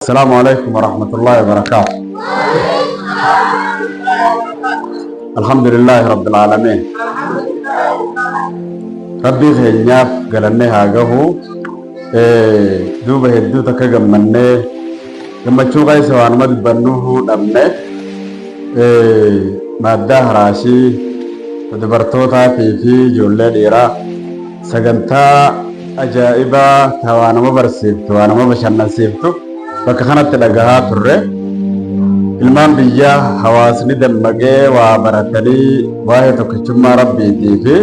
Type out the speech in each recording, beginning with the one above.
Assalaamu alaikum warahmatullahi wabarakaatu. Alhamdulillahi rabbil aalamiin. Rabbii keenyaaf galannee haa gahu. Duuba hedduu takka gammannee gammachuu keessa waanuma dubbannuuhu dhabne. Maaddaa haraashii dubartootaatii fi ijoollee dhiiraa sagantaa ajaa'ibaa ta waa nama barsiiftu, waa nama bashannansiiftu bakka kanatti dhagahaa turre. Ilmaan biyyaa hawaasni dammaqee waa baratanii waa'ee tokkichummaa Rabbiitii fi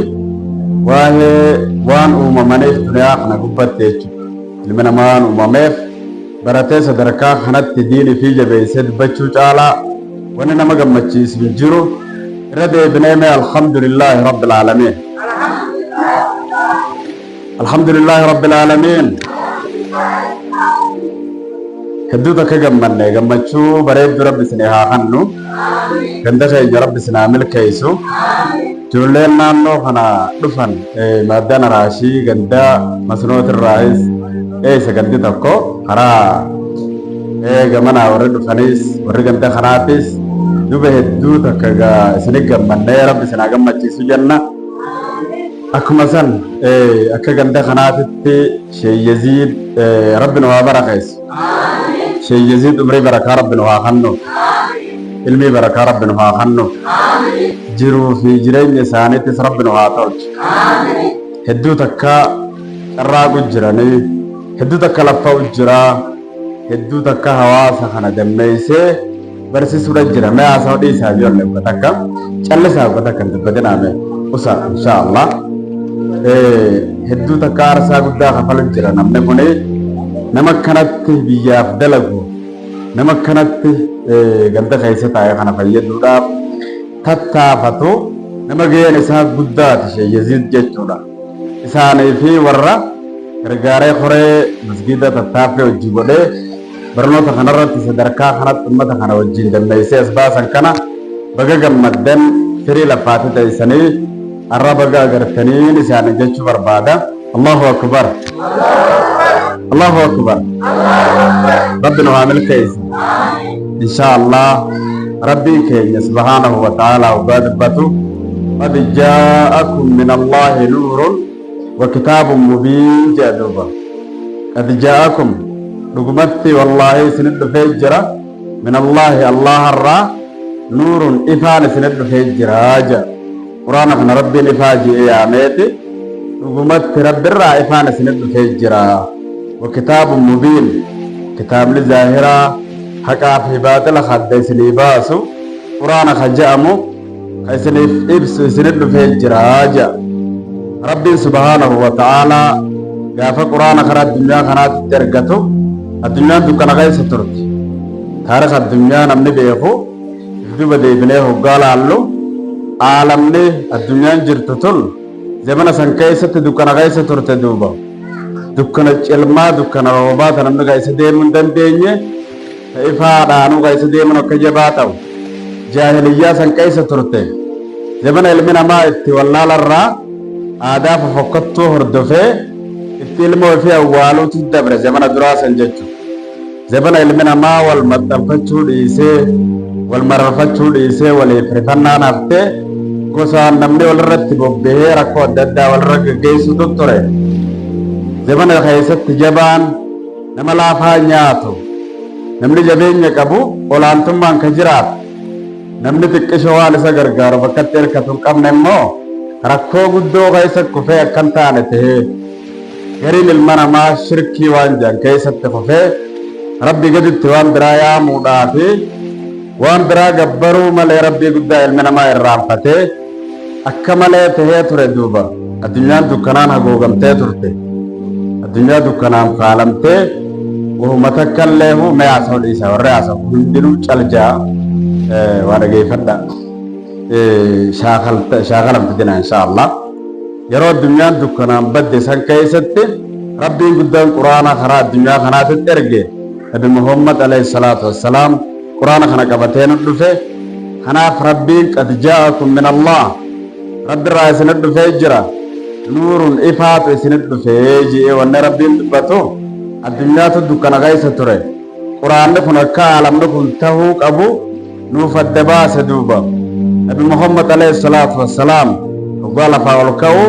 waa'ee waan uumamaniif duniyaa kana gubbatti jechuudha. Ilmi namaa waan uumameef baratee sadarkaa kanatti diin ifii jabeessee dubbachuu caalaa wanni nama gammachiisu hin jiru. Irra deebinee mee alhamdulillaahi rabbil aalamiin. Alhamdulillaahi rabbil aalamiin. Hedduu takka gammanne, gammachuu bareeddu rabbi isin haa kannu. Ganda keenya rabbi isin haa milkeessu. Ijoolleen naannoo kana dhufan maaddaan araashii ganda masnootirraayis eessa gandi tokko karaa gamanaa warri dhufanis warri ganda kanaatis duba hedduu takka isin gammannee rabbi isin haa gammachiisu jenna. Akkuma san akka ganda kanaatitti Sheey Yaziid rabbi nu haa barakeessu. Sheey Yaziid umrii barakaa rabbi nu haa kannu. Ilmii barakaa rabbi nu haa kannu. Jiruu fi jireenya isaaniittis rabbi nu haa tolchu. Hedduu takka carraaqu jiranii, hedduu takka laffa'u jira, hedduu takka hawaasa kana dammeessee barsiisuudha jira. Mee haasawa dhiisaa ijoollee uffata takka callisaa uffata takka hin dubbatinaa mee usa insha Allah. Hedduu takka aarsaa guddaa kafalu jira namni kuni, nama akkanatti biyyaaf dalagu, nama akkanatti ganda keessa taa'e kana fayyaduudhaaf tattaafatu, nama gaheen isaa guddaati Sheekh Yaziid jechuudha. Isaanii fi warra gargaaree koree masgiida tattaaffii hojii godhee barnoota kanarratti sadarkaa kanatti ummata kana wajjin dammeessee as baasan kana baga gammaddan, firii lafaati teessanii har'a baga agartaniin isaanii jechuu barbaada. Allahu akbar. Allahu akbar. Rabbi nu haa milkeessu. Insha Allah Rabbiin keenya subhaanahu wa ta'ala hoggaa dubbatu, qad jaa'akum min Allahi nuurun wa kitaabun mubiin jedha duuba. Qad jaa'akum, dhugumatti wallaahi isinit dhufee jira, min Allaahi, Allaharraa, nuurun, ifaan isinit dhufee jira jedha. Quraana kana Rabbiin ifaa je'ee yaameeti, dhugumatti Rabbirraa ifaan isinit dhufee jira. Wa kitaabun mubiin, kitaabni zaahiraa haqaa fi baaxila ka adda isinii baasu, Quraana ka je'amu ka isiniif ibsu isinit dhufee jira je'a. Rabbiin subhaanahu wa ta'aalaa gaafa Quraana kara addunyaa kanaatitti ergatu addunyaan dukkana keessa turte. Taarika addunyaa namni beeku if duuba deebinee hoggaa laallu, aalamni addunyaan jirtu tun zamana san keessatti dukkana keessa turte duuba. Dukkana cilmaa, dukkana roobaa ta namni keessa deemuu hin dandeenye, ta ifaa dhaanuu keessa deemuun akka jabaa ta'u. Jaahiliyyaa san keessa turte. Zamana ilmi namaa itti wallaalarraa aadaa fofokkattuu hordofee itti ilmoo ifii awwaaluutu dabre zamana duraa san jechuudha. Zabana ilmi namaa wal maxxanfachuu dhiisee, wal mararfachuu dhiisee, waliif rifannaan haftee gosaan namni walirratti bobbahee rakkoo adda addaa walirra gaggeessuutu ture. Zabana keessatti jabaan nama laafaa nyaatu, namni jabeenya qabu olaantummaan ka jiraatu, namni xiqqishoo waan isa gargaaru bakkatti hirkatu hin qabne immoo rakkoo guddoo keessa kufee akka hin taane tahee, gariin ilma namaa shirkii waan jedhan keessatti kufee Rabbii gaditti waan biraa yaamuudhaa fi waan biraa gabbaruu malee Rabbii guddaa ilmi namaa irraanfatee akka malee tahee ture duuba. Addunyaan dukkanaan hagoogamtee turte. Addunyaa dukkanaan faalamtee wahuma takkallee huu mee haasa'u dhiisa, warri haasa'u hundinuu caljaa waa dhageeffadha. Shaakalamti dina insha Allah. Yeroo addunyaan dukkanaan badde san keessatti Rabbiin guddaan Qur'aana karaa addunyaa kanaatitti erge. Nabi Muhammad alayhi salaatu wassalaam Qur'aana kana qabatee nu dhufe. Kanaaf Rabbiin qad jaa'akum min Allah, Rabbi irraa isinit dhufee jira, nuurun, ifaatu isinit dhufee ji'ee. Wanni Rabbiin dubbatu addunyaatu dukkana keessa ture. Qur'aanni kun akka aalamni kun tahuu qabu nuuf adda baase duuba. Nabi Muhammad alayhi salaatu wassalaam hoggaa lafaa ol ka'u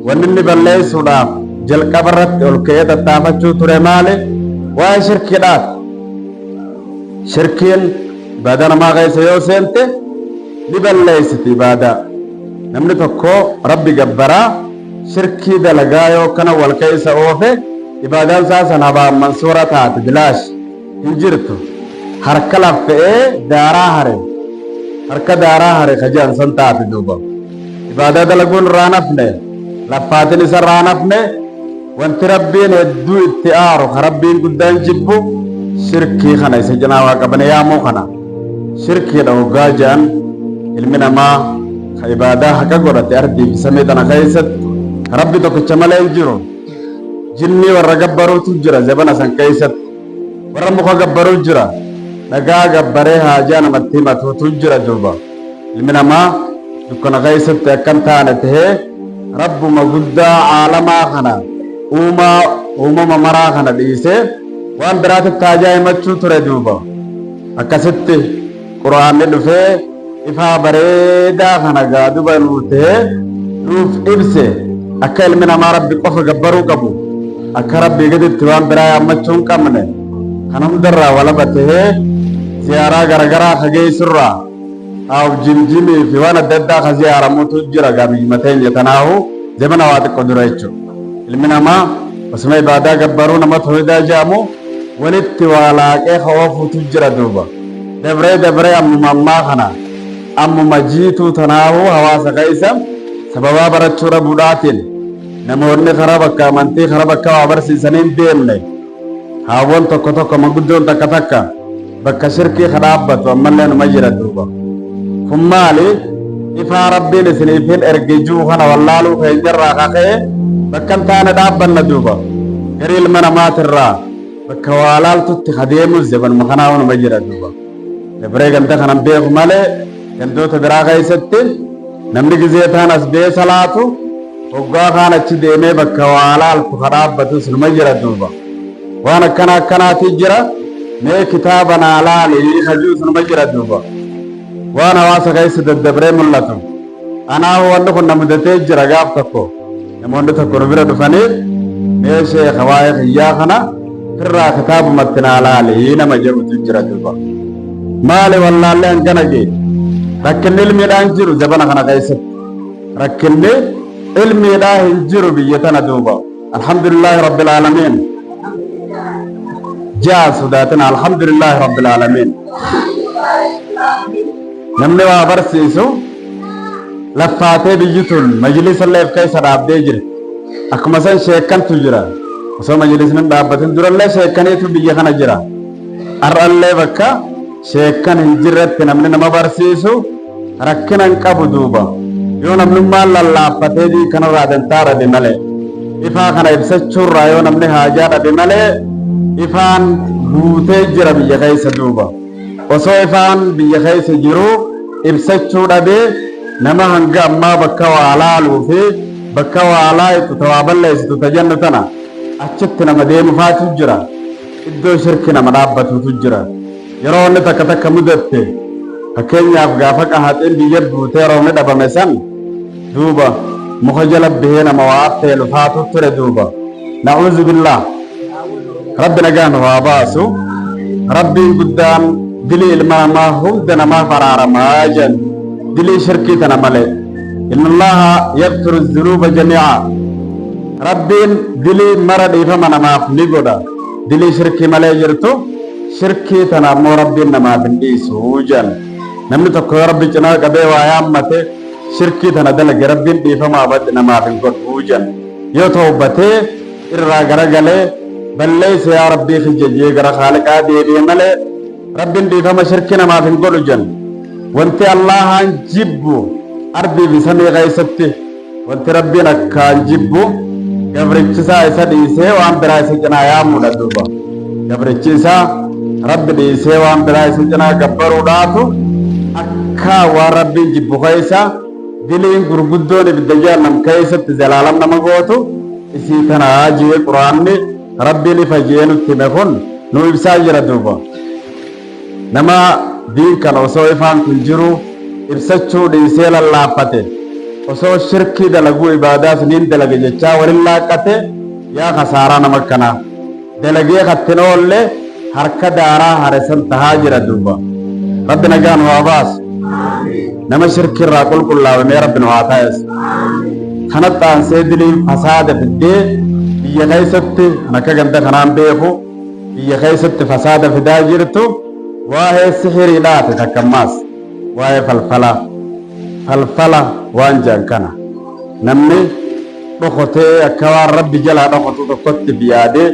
wanni inni balleessuudhaaf jalqaba irratti ol ka'ee tattaafachuu ture maali? Waa'ee shirkiidhaati. Shirkiin ibaadaa namaa keessa yoo seente ni balleessiti ibaadaa. Namni tokko Rabbi gabbaraa shirkii dalagaa yoo kana wal keessa oofe ibaadaan isaa san habaan mansuura taate, bilaash hin jirtu. Harka laffe'ee daaraa hare, harka daaraa hare ka jedhan san taate duuba. Ibaadaa dalaguun irraa nafne, laffaatiin isa irraa nafne. Wanti Rabbiin hedduu itti aaru, ka Rabbiin guddaan jibbu, shirkii kana, isa cinaa waa qabane yaamuu kana. Shirkiidha hoggaa jedhan, ilmi namaa ka ibaadaa haqa godhate ardii fi samii tana keessatti ka Rabbi tokkicha malee hin jiru. Jinnii warra gabbaruutu jira zabana san keessatti. Warra muka gabbaruu jira. Dhagaa gabbaree haajaa namatti himatuutu jira duuba. Ilmi namaa dukkana keessatti akka hin taane tahee Rabbuma guddaa aalamaa kana uumaa uumama maraa kana dhiisee waan biraatitti haajaa himachuu ture duuba. Akkasitti Qur'aanni dhufee ifaa bareedaa kana gaaduba nuu tahee nuuf ibse, akka ilmi namaa Rabbi qofa gabbaruu qabu, akka Rabbii gaditti waan biraa yaammachuu hin qabne, kana hundarraa walaba tahee ziyaaraa garagaraa ka geessurraa haaf jimjimii fi waan adda addaa ka ziyaaramutu jira gaa biyyuma teenya tanaahu zamana waa xiqqo dura jechuudha. Ilmi namaa osuma ibaadaa gabbaruu nama tooyidaa jedhamu walitti waa laaqee ka oofuutu jira duuba. Dabree dabree ammuma ammaa kana, ammuma jiituu tanaahu, hawaasa keessa sababaa barachuu dhabuudhaatiin namoonni karaa bakka amantii, karaa bakka waa barsiisanii hin deemne, haawwan tokko tokko, manguddoon takka takka bakka shirkii ka dhaabbatu ammallee numa jira duuba. Kun maali? Ifaa Rabbiin isiniif hin erge jiru kana wallaaluu keenyarraa kaka'e bakka hin taane dhaabbanna duuba. Garii ilma namaatirraa bakka waa laaltutti ka deemus zabanuma kanaa numa jira duuba. Dabree ganda kanan beeku malee gandoota biraa keessatti namni gizee taan as ba'ee salaatu hoggaa kaan achi deemee bakka waa laaltu ka dhaabbatus numa jira duuba. Waan akkana akkanaatii jira. Mee kitaaba naa laali hajuus numa jira duuba. Waan hawaasa keessa daddabree mul'atu. Anaahu wanni kun na mudatee jira gaaf tokko. Namoonni tokko nu bira dhufanii, mee sheeka, waa'ee kiyyaa kana firraa kitaabumatti naa laali nama jedhutu jira duuba. Maali wallaallee hangana gee? Rakkinni ilmiidhaan jiru zabana kana keessatti. Rakkinni ilmiidhaa hin jiru biyya tana duuba. Alhamdulillaahi Rabbil Aalamiin. Ja'a sodaatina, alhamdulillaahi Rabbil Aalamiin. Namni waa barsiisu laffaatee biyyi tun majlisa illee of keessa dhaabdee jirti. Akkuma san sheekkantu jira. Osoo majlisni hin dhaabbatin durallee sheekkaniitu biyya kana jira. Har'allee bakka sheekkan hin jirretti namni nama barsiisu rakkina hin qabu duuba. Yoo namnummaan lallaaffatee diin kanarraa dantaa dhabe malee. Ifaa kana ibsachuurraa yoo namni haajaa dhabe malee ifaan guutee jira biyya keessa duuba. Osoo ifaan biyya keessa jiruu ibsachuu dhabee nama hanga ammaa bakka waa laaluu fi bakka waa laayixu ta waa balleessitu ta jennu tana achitti nama deemufaatu jira. Iddoo shirki nama dhaabbatutu jira. Yeroo wanni takka takka mudatte, fakkeenyaaf gaafa qahaxiin biyya buutee roobni dhabame san duuba, muka jala bihee nama waa affeelu faatu ture duuba. Na'uuzu billaah. Rabbi nagaa nu haa baasu. Rabbiin guddaan dilii ilma namaa hunda namaaf araaramaa jedhan, dilii shirkii tana malee. Inna Allaha yaghfiru dhunuuba jamii'a. Rabbiin dilii mara dhiifama namaaf ni godha. Dilii shirkii malee jirtu, shirkii tana ammoo Rabbiin namaaf hin dhiisu jedhan. Namni tokko yoo Rabbi cinaa qabee waa yaammate shirkii tana dalage, Rabbiin dhiifama abad namaaf hin godhu jedhan. Yoo tawbatee irraa garagalee, balleesse yaa Rabbii kiyya jee gara Khaaliqaa deebi'e malee, Rabbiin dhiifama shirkii namaaf hin godhu jedhan. Wanti Allaahaan jibbu ardii fi samii keessatti, wanti Rabbiin akkaan jibbu, gabrichisaa isa dhiisee waan biraa isa cinaa yaamuudha duuba. Gabrichi isaa Rabbi dhiisee waan biraa isa cinaa gabbaruudhaatu akka waan Rabbiin jibbu keessa diliin gurguddoon ibidda jahannam keessatti zalaalam nama gootu isii tanaa jee Quraanni Rabbiin ifa jee nutti hime kun nu ibsaa jira duuba. Nama diin kana osoo ifaan kun jiruu ibsachuu dhiisee lallaaffate, osoo shirkii dalaguu ibaadaas niin dalaga jechaa walin laaqqate, yaa khasaaraa nama akkanaa. Dalagee katti hin oolle harka daaraa hare san tahaa jira duuba. Rabbi nagaa nu haa baasu. Nama shirkii irraa qulqullaawe mee Rabbi nu haa taasisu. Kanatti aansee diliin fasaada fiddee biyya keessatti kan akka ganda kanaan beeku biyya keessatti fasaada fidaa jirtu waa'ee sihiriidhaati takka ammaas waa'ee falfalaa falfala waan jedhan kana namni dhokotee akka waan rabbi jalaa dhokotu tokkotti if yaadee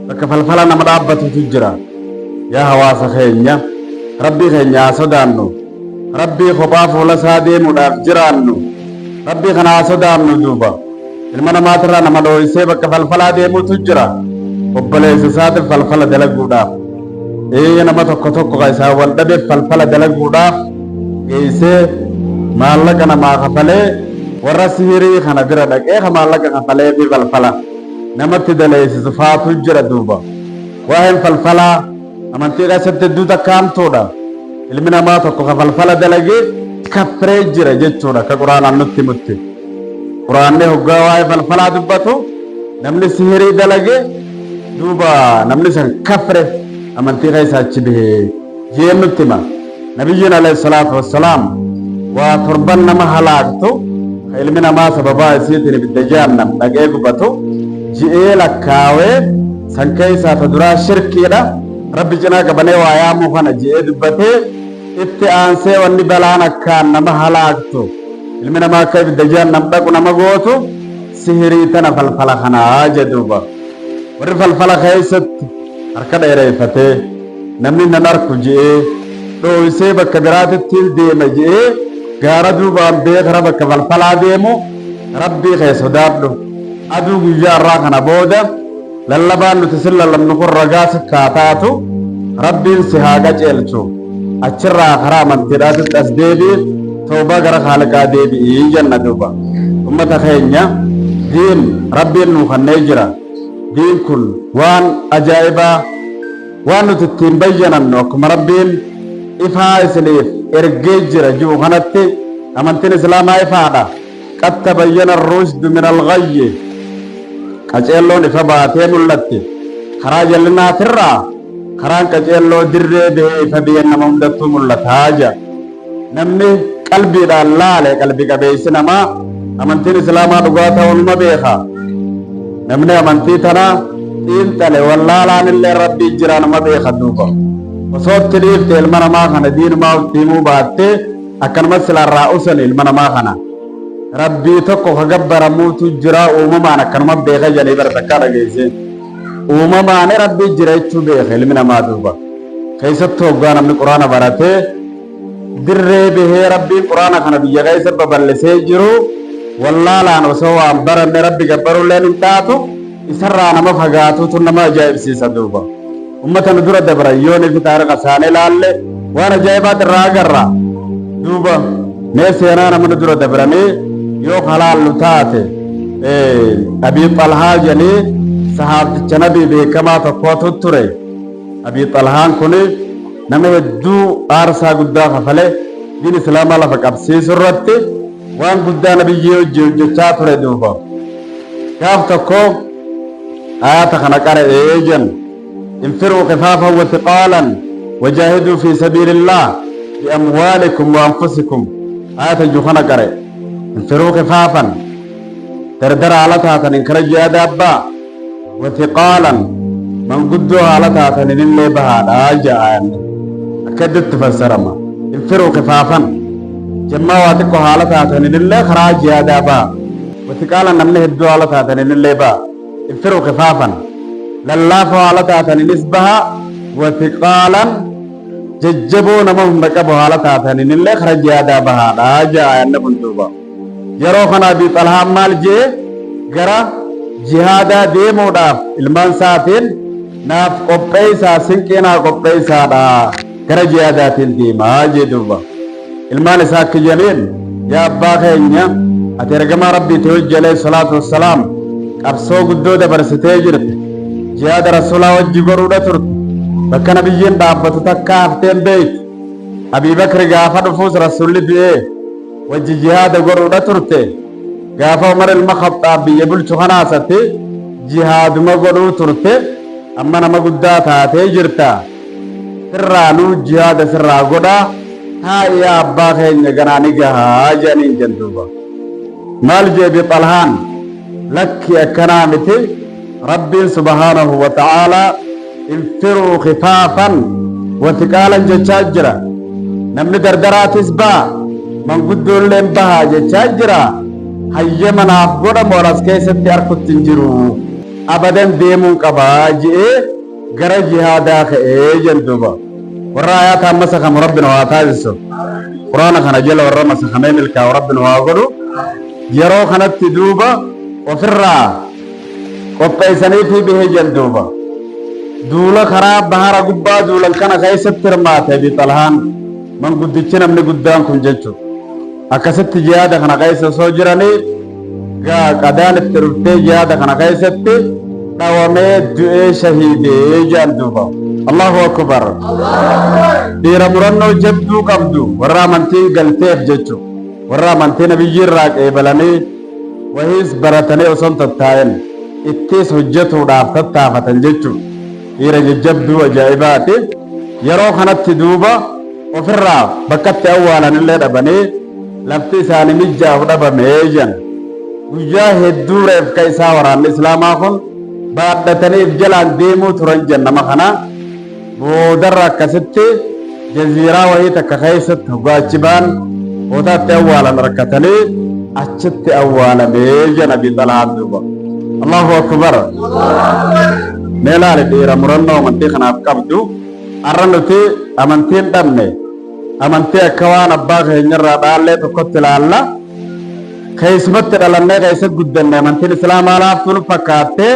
bakka falfala nama dhaabbatutu jira. Yaa hawaasa keenya rabbii keenya haa sodaannu. Rabbii kophaa fuula isaa deemuudhaaf jiraannu. Rabbii kana haa sodaannu duuba. Ilma namaatirraa nama dhooysee bakka falfalaa deemuutu jira. Obboleessa isaatiif falfala dalaguudhaaf. Ee nama tokko tokko ka isaan wal dhabeef falfala dalaguudhaaf geessee maallaqa namaa kafalee warra sihirii kana bira dhaqee ka maallaqa kafalee fi falfala namatti daleessisu faatu jira duuba. Waa'een falfalaa amantii keessatti hedduu takka hamtuudha. Ilmi namaa tokko ka falfala dalage kafree jira jechuudha akka Qur'aanaan nutti himutti. Qur'aanni hoggaa waa'ee falfalaa dubbatu namni sihirii dalage duuba namni san kafre amantii keessa achi bahe jeen nutti hima. Nabiyyiin alayhi salaatu wassalaam waa torban nama halaaktu ka ilmi namaa sababaa isiitiin ibidda jahannam dhaqee gubatu ji'ee lakkaawee san keessaa ta duraa shirkiidha rabbi cinaa qabanee waa yaamuu kana ji'ee dubbatee itti aansee wanni balaan akkaan nama halaaktu ilmi namaa akka ibidda jahannam dhaqu nama gootu sihirii tana falfala kanaa jedhuuba. Warri falfala keessatti harka dheereeffatee namni nan arku je'ee dhooysee bakka biraatittiin deema je'ee gaara duubaan bee kara bakka falfalaa deemu Rabbii kee sodaadhu. Aduu guyyaa irraa kana booda lallabaan nuti sin lallabnu kun ragaa sitti haa taatu Rabbiin si haa qaceelchu. Achirraa karaa amantiidhaatitti as deebi'i tawbaa gara Khaaliqaa deebi'i jenna duuba. Ummata keenya diin Rabbiin nuu kannee jira. Diin kun waan ajaa'ibaa waan nuti ittiin bayyanannu akkuma Rabbiin ifaa isiniif ergee jira ji'u kanatti amantiin Islaamaa ifaadha. Qad tabayyana ar-rushdu min al-ghayyi qaceelloon ifa baatee mul'atti. Karaa jallinaatirraa karaan qaceelloo dirree bahee ifa bahee nama hundattuu mul'ata jedha. Namni qalbiidhaan laale qalbi qabeessi namaa amantiin Islaamaa dhugaa ta'uu numa beeka. Namni amantii tana xiinxale wallaalaan illee Rabbii jira numa beeka duuba. Osoo itti dhiifte ilma namaa kana diinumaa itti himuu baattee akkanuma silarraa usan ilma namaa kana. Rabbii tokko ka gabbaramuutu jira uumamaan akkanuma beeka jedhanii bara takkaa dhageessee. Uumamaan Rabbii jira jechuu beeka ilmi namaa duuba. Keessattuu hoggaa namni quraana baratee dirree bahee Rabbiin quraana kana biyya keessa babal'isee jiru wallaalaan osoo waan baranne Rabbi gabbaruulleen hin taatu isarraa nama fagaatuutu nama ajaa'ibsiisa duuba. Ummata nu dura dabran yoonii fi taarika isaanii ilaalle waan ajaa'ibaati irraa agarra. Duuba mee seenaa nama nu dura dabranii yoo halaallu taate Abii Xalhaa jedhanii sahaabticha nabii beekamaa tokkootu ture. Abii Xalhaan kun nama hedduu aarsaa guddaa kafale diin islaamaa lafa qabsiisuu irratti waan guddaa nabiyyii hojii hojjechaa ture duuba. Gaaf tokko aayata kana qara'ee jen infiruu kifaafan wa thiqaalan wajaahiduu fi sabiilillaah biamwaalikum wa anfusikum aayata ju kana qara'e. Infiruu kifaafan dardara haala taatanin kara jihaadaa abbaa wa thiqaalan manguddoo haala taataninillee bahaadha ja'a aayanni. Akka hedduutti fassarama. Infiruu kifaafan jemmaa waa xiqqoo haala taataninillee karaa jihaadaa baha. Wa thiqaalan namni hedduu haala taataninillee baha. Infiruu kifaafan lallaafoo haala taataninis baha. Wa thiqaalan jajjaboo nama humna qabu haala taataninillee karaa jihaadaa bahaadha ja'a aayanni kun duuba. Yeroo kana Abii Xalhaan maal je'e gara jihaadaa deemuudhaaf ilmaan isaatiin naaf qopheessaa sinqii naa qopheessaadha gara jihaadaatiin deemaa jee duuba. Ilmaan isaa akki jedhaniin yaa abbaa keenya ati ergamaa Rabbiiti wajji alayhi salaatu wassalaam qabsoo guddoo dabarsitee jirte jihaada rasuulaa wajji godhuudha turte Bakka nabiyyiin dhaabbatu takkaa haftee hin beeytu. Abii Bakri gaafa dhufuus Rasuulli du'ee wajji jihaada godhuudha turte. Gaafa Umar ilma Khaxxaab biyya bulchu kanaas ati jihaaduma godhuu turte. Amma nama guddaa taatee jirta. Sirraa nuu jihaada sirraa godhaa taa'i yaa abbaa keenya ganaa ni gahaa jedhaniin jen duuba. Maal jee Abi Xalhaan? Lakki akkanaa miti Rabbiin subhaanahu wa ta'aalaa infiruu khifaafan wa thiqaalan jechaa jira. Namni dardaraatis baha, manguddoolleen bahaa jechaa jira. Hayyama naaf godhamu an as keessatti arkutti hin jiru. Abadan deemuun qaba je'ee gara jihaadaa ka'ee jen duuba. Warra ayaataan masakamu Rabbi nu haa taasisu. Quraana kana jala warra masakamee milkaa'u Rabbi nu haa godhu. Yeroo kanatti duuba ofirraa qopheessaniifii bihe jen duuba. Duula karaa bahara gubbaa duulan kana keessatti hirmaate Abi Xalhaan manguddichi namni guddaan kun jechu. Akkasitti jihaada kana keessa osoo jiranii gaa qadaan itti dhuftee jihaada kana keessatti dhawamee du'ee shahiidee jedhan duuba. Allahu akbar. Dhiira murannoo jabduu qabdu warra amantiin galteef jechu. Warra amantii nabiyyi irraa qeebalanii wahiis baratanii osoo hin tattaa'in ittiis hojjetuudhaaf tattaafatan jechu. Dhiira jajjabduu ajaa'ibaati. Yeroo kanatti duuba ofirraa bakka itti awwaalanillee dhabanii lafti isaanii mijjaahu dhabame jedhan. Guyyaa hedduu reefka isaa waraanni Islaamaa kun baadhatanii if jalaan deemuu turan jedhan nama kana. Boodarra akkasitti jaziiraa wahii takka keessatti hoggaa achi ba'an bootaa itti awwaalan arkatanii achitti awwaalame jedhan Abii Xalhaan duuba. Allahu akbar. Mee laali dhiira murannoo amantii kanaaf qabdu. Har'a nuti amantii hin dhabne. Amantii akka waan abbaa keenyarraa dhaallee tokkotti ilaalla. Keessumatti dhalannee keessa guddanne amantiin Islaamaa laaftuu nu fakkaattee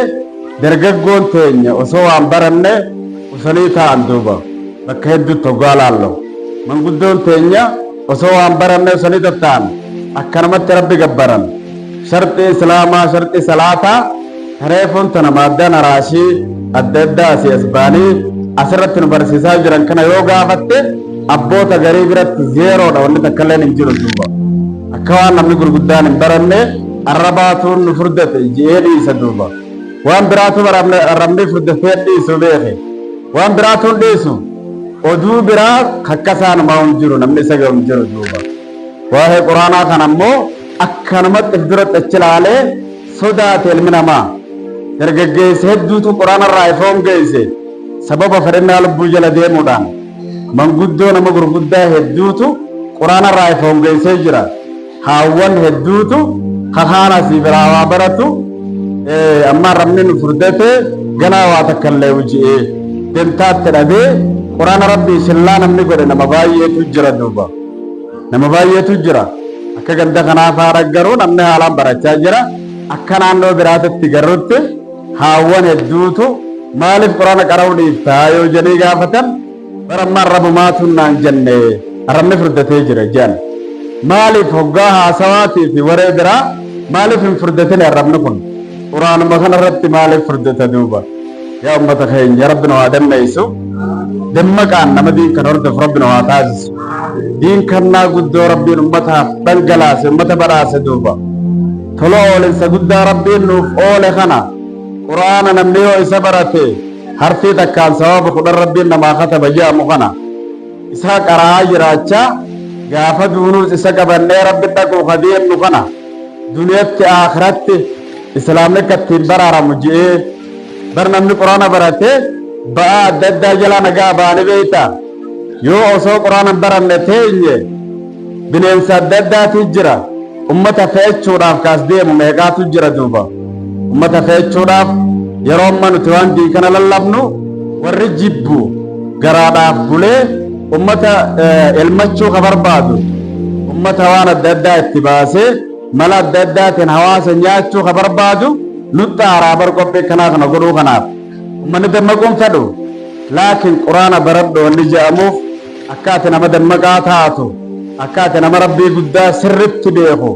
dargaggoon teenya osoo waan baranne usanii taa'an duuba bakka hedduutti hoggaa laallu. Manguddoon teenya osoo waan baranne usanii tatta'an akkanumatti Rabbi gabbaran. Sharxii Islaamaa sharxii salaataa tareefuun tana maaddaan araashii adda addaa asii as ba'anii asirratti nu barsiisaa jiran kana yoo gaafatte abboota garii biratti zeeroodha wanni takkalleen hin jiru duuba. Akka waan namni gurguddaan hin baranne arrabaatuun nu furdate ji'ee dhiisa duuba. Waan biraatu arrabni furdatee dhiisu beeke. Waan biraatuun dhiisu oduu biraa kakkasaa namaa hin jiru namni isa gahu hin jiru duuba. Waa'ee quraanaa kana immoo akkanumatti if duratti achi ilaalee sodaate ilmi namaa. Dargaggeessa hedduutu quraana irraa ifoon geesse sababa fedhinnaa lubbuu jala deemuudhaan. Manguddoo nama gurguddaa hedduutu quraana irraa ifoon geessee jira. Haawwan hedduutu kakaan asii biraa waa baratu amma arrabni nu furdate ganaa waa takka illee huji'ee dentaatti dhabee quraana rabbii shillaa namni godhe nama baay'eetu jira duuba. Nama baay'eetu jira. Akka ganda kanaa faara garuu namni haalaan barachaa jira. Akka naannoo biraatitti garuutti haawwan hedduutu maaliif quraana qara'uu dhiiftaa yoo jedhanii gaafatan bara amma arrabumaatu naan jenne arrabni furdatee jira jedhan. Maaliif hoggaa haasawaatii fi waree biraa maaliif hin furdatine arrabni kun? Quraanuma kanarratti maaliif furdata duuba? Yaa ummata keenya Rabbi nu haa dammeessu. Dammaqaan nama diin kan hordofu Rabbi nu haa taasisu. Diin kannaa guddoo Rabbiin ummataaf dhangalaase ummata badhaase duuba. Tola oolinsa guddaa Rabbiin nuuf oole kana Qur'aana namni yoo isa barate harfii takkaan sawaaba 10 Rabbiin namaa kataba je'amu kana isaa qara'aa jiraachaa gaafa duunuus isa qabannee Rabbi dhaquu ka deemnu kana duniyatti aakhiratti Islaamni akka ittiin baraaramu je'ee bar namni Qur'aana barate ba'aa adda addaa jalaa nagaa ba'a ni beeyta. Yoo osoo Qur'aana hin baranne teenye bineensa adda addaatu jira. Ummata fe'achuudhaaf kaas deemu meeqaatu jira duuba. Ummata fe'achuudhaaf yeroo amma nuti waan diin kana lallabnu warri jibbu garaadhaaf bulee ummata elmachuu ka barbaadu ummata waan adda addaa itti baasee mala adda addaatiin hawaasa nyaachuu ka barbaadu nutti aaraa bar qophii kanaa kana godhuu kanaaf ummanni dammaquun fedhu laakiin quraana baradhu wanni je'amuuf akka ati nama dammaqaa taatu akka ati nama rabbii guddaa sirritti beeku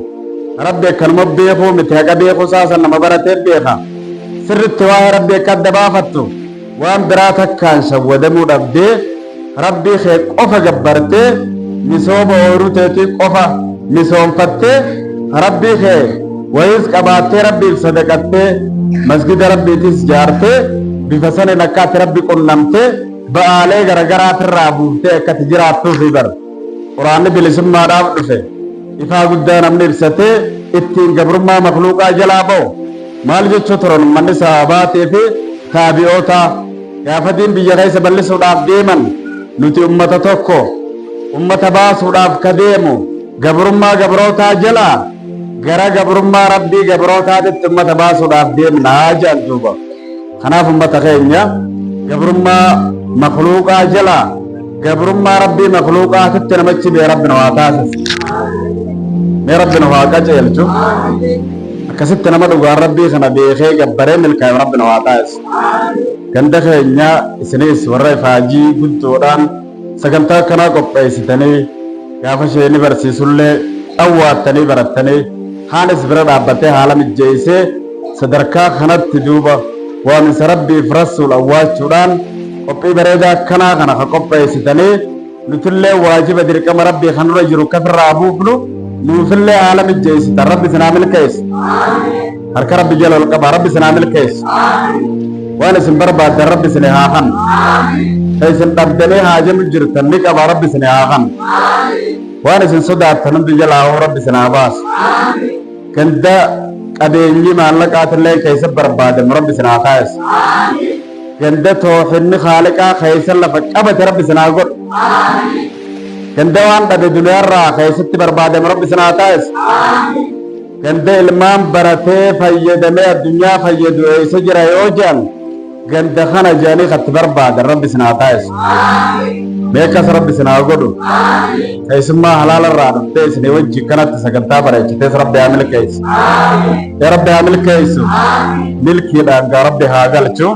rabbi akkanuma beekuu miti haqa beekuu isaa san nama baratee beeka sirritti waa'ee rabbii akka adda baafattu Waan biraa takkaan shawwadamuu dhabdee Rabbii kee qofa gabbartee misooma ooyruu teetii qofa misoomfattee Rabbii kee wayiis qabaattee Rabbiif sadaqattee masgida Rabbiitis jaartee bifa saniin akka ati Rabbi qunnamtee ba'aalee garagaraatirraa buuftee akka ati jiraattuufi bar. Qur'aanni bilisummaadhaaf dhufe. Ifaa guddaa namni ibsatee ittiin gabrummaa makhluuqaa jalaa ba'u. Maal jechuu turan ummanni sahaabaatii fi taabi'ootaa gaafa diin biyya keessa bal'isuudhaaf deeman nuti ummata tokko ummata baasuudhaaf ka deemu gabrummaa gabrootaa jalaa gara gabrummaa Rabbii gabrootaatitti ummata baasuudhaaf deemnaa jedhan duuba. Kanaaf ummata keenya gabrummaa makhluuqaa jalaa gabrummaa Rabbii makhluuqaatitti namachi bee Rabbi nu haa taasisu. Mee Rabbi nu haa qajeelchu. Akkasitti nama dhugaan Rabbii kana beekee gabbaree milkaa'e Rabbi nu haa taasisu. Ganda keenya isinis warra ifaajii guddoodhaan sagantaa akkanaa qopheessitanii gaafa ishee ni barsiisullee dhawwaattanii barattanii haanis bira dhaabbatee haala mijjeessee sadarkaa kanatti duuba waaminsa Rabbiif Rasuul awwaachuudhaan qophii bareedaa akkanaa kana ka qopheessitanii nutillee waajiba dirqama Rabbii kan nurra jiru kafirraa buufnu nuufillee haala mijjeessitan Rabbi isin haa milkeessu. Harka Rabbi jala ol qabaa Rabbi isin haa milkeessu. Waan isin barbaaddan Rabbi isin haa kannu. Ka isin dhabdanii haajamu jirtan ni qaba Rabbi isin haa kannu. Waan isin sodaattan hundi jalaa hoo Rabbi isin haa baasu. Ganda qabeenyi maallaqaatillee keessa barbaadamu Rabbi isin haa taasisu. Ganda toohinni haaliqaa keessa lafa qabate Rabbi isin haa godhu. Ganda waan dhabe duniyaarraa keessatti barbaadamu Rabbi isin haa taasisu. Ganda ilmaan baratee fayyadamee addunyaa fayyadu eessa jira yoo jedhan ganda kana jedhanii katti barbaadan Rabbi isin haa taasisu. Beekas Rabbi isin haa godhu. Keessummaa halaala irraa dhuftee isinii wajji kanatti sagantaa bareechitees Rabbi haa milkeessu. Yaa Rabbi haa milkeessu. Milkiidhaan gaa Rabbi haa galchu.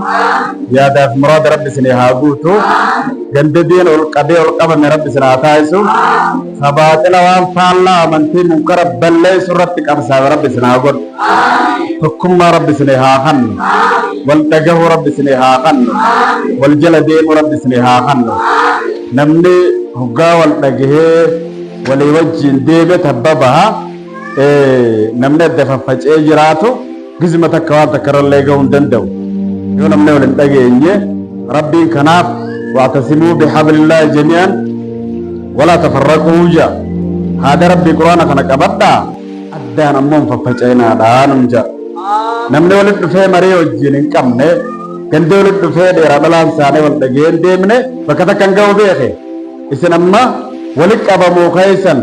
Yaadaaf muraada Rabbi isinii haa guutu. Ganda diin ol qabee ol qabame Rabbi isin haa taasisu. Sabaaxila waan faallaa amantii munkara balleessu irratti qabsaa'e Rabbi isin haa godhu. Tokkummaa Rabbi isinii haa kannu. Wal dhagahuu Rabbi isinii haa kannu. Wal jala deemuu Rabbi isinii haa kannu. Namni hoggaa wal dhagahee walii wajjin deeme tabba baha. Namni adda faffacee jiraatu gizma takka waan takka irrallee gahuu hin danda'u. Yoo namni wal hin dhageenye Rabbiin kanaaf wa'tasimuu bihablillaahi jami'an walaa tafarraquu ja'a. Haada Rabbii Qur'aana kana qabadhaa addaan ammoo hin faffaca'inaadhaa nun ja'a. Namni walitti dhufee marii wajjin hin qabne gandi walitti dhufee dheeraa dhalaan isaanii wal dhagee hin deemne bakka takka hin ga'u beeke. Isin amma walitti qabamuu keessan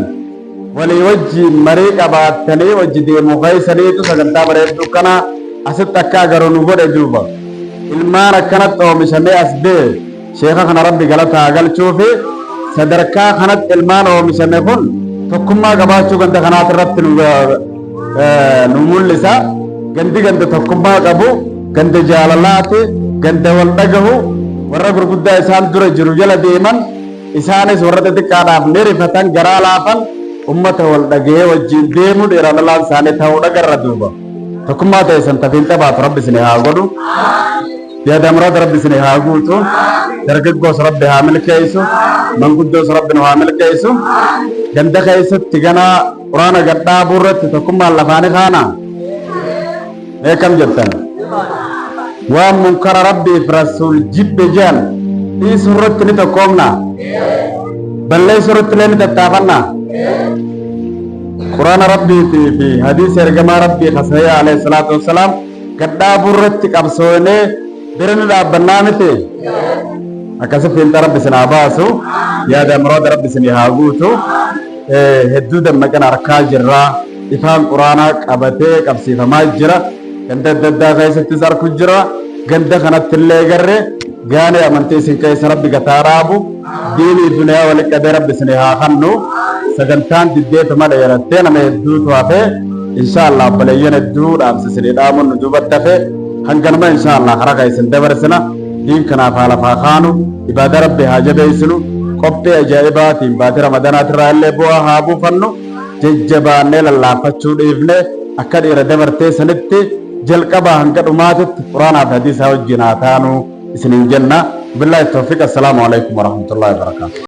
walii wajjiin marii qabaattanii wajji deemuu keessaniitu sagantaa bareedduu kana asitti akka agarru nu godhe duuba. Ilmaan akkanatti oomishamee as ba'e sheeka kana Rabbi galata haa galchuufi sadarkaa kanatti ilmaan oomishame kun tokkummaa qabaachuu ganda kanaati irratti nu mul'isa. Gandi ganda tokkummaa qabu, ganda jaalalaati, ganda wal dhagahu, warra gurguddaa isaan dura jiru jala deeman Isaanis warra xixiqqaadhaaf ni rifatan, garaa laafan, ummata wal dhagahee wajjiin deemu dhiiraa dhalaan isaanii ta'uu dhagarra duuba. Tokkummaa teessan ta fiinxa baatu Rabbi isin haa godhu. Yaada muraada Rabbi isin haa guutu. Dargaggoos Rabbi haa milkeessu. Manguddoos Rabbi nu haa milkeessu. Ganda keessatti ganaa quraana gad dhaabuu irratti tokkummaan lafaani kaana. Mee kam jettan? Waan munkara Rabbiif Rasuul jibbe jedhan dhiisuu irratti ni tokkoomna? Balleessuu irratti illee ni tattaafanna? Quraana Rabbiitii fi hadiisa ergamaa Rabbii kasahee alayhi salaatu wassalaam gad dhaabuu irratti qabsoonee bira ni dhaabbannaa miti? Akkasi fiinxa Rabbi isin haa baasu. Yaada muraada Rabbi isin haa guutu. Hedduu dammaqina harkaa jirra. Ifaan Quraanaa qabatee qabsiifamaa jira. Ganda adda addaa keessattis arku jira. Ganda kanatti illee garre gaanii amantii isin keessa Rabbi gataa dhaabu. Diinii duniyaa wali qabee Rabbi isin haa kannu. Sagantaan diddeetuma dheerattee nama hedduutu hafe. Insha Allah obboleeyyan hedduu dhaamsa isinii dhaamuun nu duubatti hafe. Hanganuma insha Allah karaa kan isin dabarsina. Diin kanaaf haa lafaa kaanu. Ibaadaa Rabbi haa jabeessinu. Qophii ajaa'ibaatiin baatii Ramadanaatirraa illee bu'aa haa buufannu. Jajjabaannee lallaaffachuu dhiifne akka dhiira dabartee sanitti jalqabaa hanga dhumaatitti Quraanaa fi hadiisaa wajjin haa taanu. isiniin jenna. Billaahi tawfiiq. Assalaamu alaikum warahmatullahi wabarakaatuh.